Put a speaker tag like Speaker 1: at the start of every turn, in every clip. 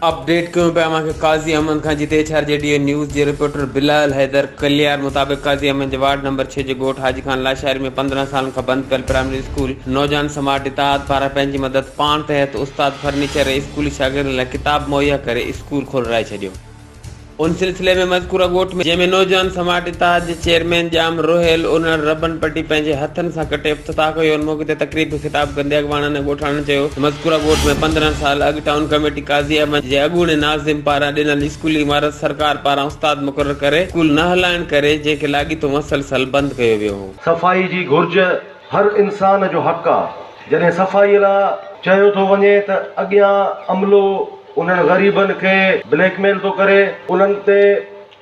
Speaker 1: Update ڪيون پيا اوهان کي قاضي احمد کان جتي H R G D A news جي رپورٽر بلال حيدر ڪليار مطابق قاضي احمد جي وارڊ نمبر ڇهه جي ڳوٺ حاجي خان لاشاري ۾ 15 سالن کان بند پيل پرائمري اسڪول نوجوان سماٽ اتحاد پاران پنهنجي مدد پاڻ تحت استاد فرنيچر ۽ اسڪولي شاگردن لاء ڪتاب مهيا ڪري اسڪول کولرائي ڇڏيو. ان سلسلي ۾ مذڪوره ڳوٺ ۾ جنهن ۾ نوجوان سماٽ اتحاد جي چيئرمين ڄام روهيل انڙ ربن پٽي پنهنجي هٿن سان ڪٽي افتتاح ڪيو ان موقعي تي تقريب کي خطاب ڪندي اڳواڻن ۽ ڳوٺاڻن چيو ته مذڪوره ڳوٺ ۾ 15 سال اڳ ٽائون ڪميٽي قاضي احمد جي اڳوڻي ناظم پاران ڏنل اسڪولي عمارت سرڪار پاران استاد مقرر ڪري اسڪول نه هلائڻ ڪري جنهن کي لاڳيتو مسلسل بند ڪيو ويو هو.
Speaker 2: صفائي جي گهرج هر انسان جو حق آ. جڏهن صفائي لا چيو ٿو وڃي ته اڳيان عملو انهن غريبن کي بليڪ ميل ٿو ڪري، انهن تي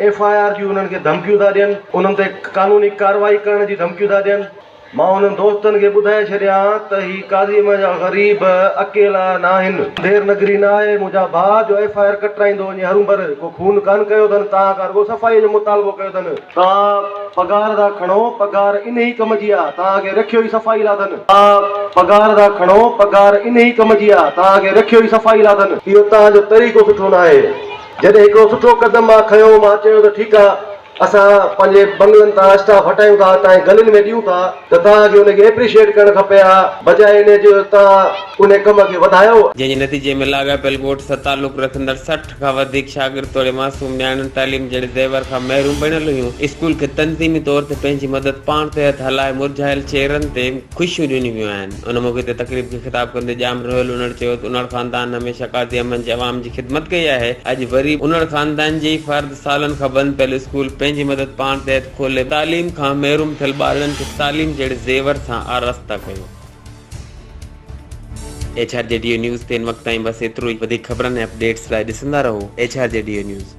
Speaker 2: ايف I R جون انهن کي ڌمڪيون ٿا ڏين، انهن تي قانوني ڪارروائي ڪرڻ جي ڌمڪيون ٿا ڏين. مان انهن دوستن کي ٻڌائي ڇڏيان ته هي قاضي احمد جا غريب اڪيلا ناهن. انڌير نگري ناهي منهنجا ڀاء جو ايف I R ڪٽرائيندو وڃي هرونڀر ڪو خون ڪانه ڪيو اٿن، توهان کان رڳو صفائي جو مطالبو ڪيو اٿن. توهان پگهار ٿا کڻو، پگهار انهي ڪم جي آ، توهان کي رکيو ئي صفائي لا اٿن. توهان پگهار ٿا کڻو، پگهار انهي ڪم جي آ، توهان کي رکيو ئي صفائي لا اٿن. اهو توهان جو طريقو سٺو ناهي. جڏهن هڪڙو سٺو قدم مان کنيو، مان چيو ته ٺيڪ آ، اسان پنهنجي بنگلن تان اسٽاف هٽايون ٿا، توهان جي گلين ۾ ڏيون ٿا ته توهان کي ان کي ايپريشيئيٽ ڪرڻ کپي ها، بجاء انهي جي جو توهان انهي ڪم کي وڌايو.
Speaker 1: جنهن جي نتيجي ۾ لاڳاپيل ڳوٺ سان تعلق رکندڙ 60 کان وڌيڪ شاگرد توڙي معصوم نياڻين تعليم جهڙي زيور کان محروم بڻيل هيون، اسڪول کي تنظيمي طور تي پنهنجي مدد پاڻ تحت هلائي مرجهايل چهرن تي خوشيون ڏنيون ويون آهن. ان موقعي تي تقريب کي خطاب ڪندي ڄام روهيل انڙ چيو ته انڙ خاندان هميشه قاضي احمد جي عوام جي خدمت ڪئي آهي، اڄ وري انڙ خاندان جي ئي فرد سالن کان بند پيل اسڪول پنهنجي مدد پاڻ تحت کولي تعليم کان محروم ٿيل ٻارڙن کي تعليم جهڙي زيور سان آراسته ڪيو. H R G D O news تي هن وقت تائين بس ايترو ئي وڌيڪ خبرن ۽ اپڊيٽس لاء ڏسندا رهو H R G D O news.